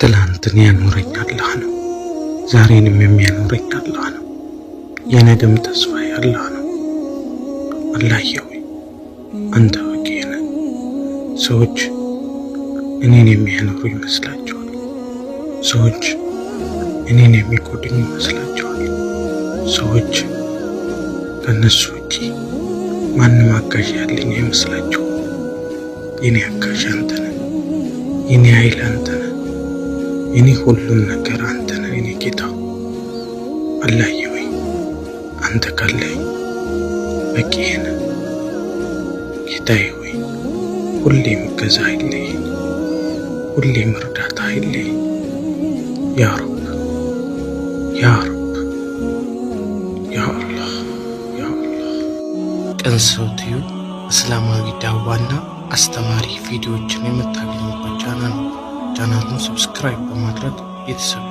ትላንትን ያኖረኝ አላህ ነው። ዛሬንም የሚያኖረኝ አላህ ነው። የነገም ተስፋዬ አላህ ነው። አላህዬ ሆይ፣ አንተ በቂዬ ነህ። ሰዎች እኔን የሚያኖሩ ይመስላቸዋል። ሰዎች እኔን የሚጎዱኝ ይመስላቸዋል። ሰዎች ከእነሱ ውጪ ማንም አጋዥ ያለኝ አይመስላቸውም። የኔ አጋዥ አንተ ነህ። የኔ ኃይል አንተ ነህ። የኔ ሁሉም ነገር አንተ ነህ። የኔ ጌታ አላህዬ ሆይ፣ አንተ ካለኸኝ በቂዬ ነህ። ጌታዬ ሆይ፣ ሁሌም እገዛህ አይለየኝ፣ ሁሌም እርዳታህ አይለየኝ። ያ ረብ፣ ያ ረብ፣ ያ አላህ፣ ያ አላህ። ቅን ሰው ቲዩብ እስላማዊ ዳዋና አስተማሪ ቪዲዮዎችን የምታገኙበት ቻናል ነው። ቻናሉን subscribe በማድረግ ቤተሰብ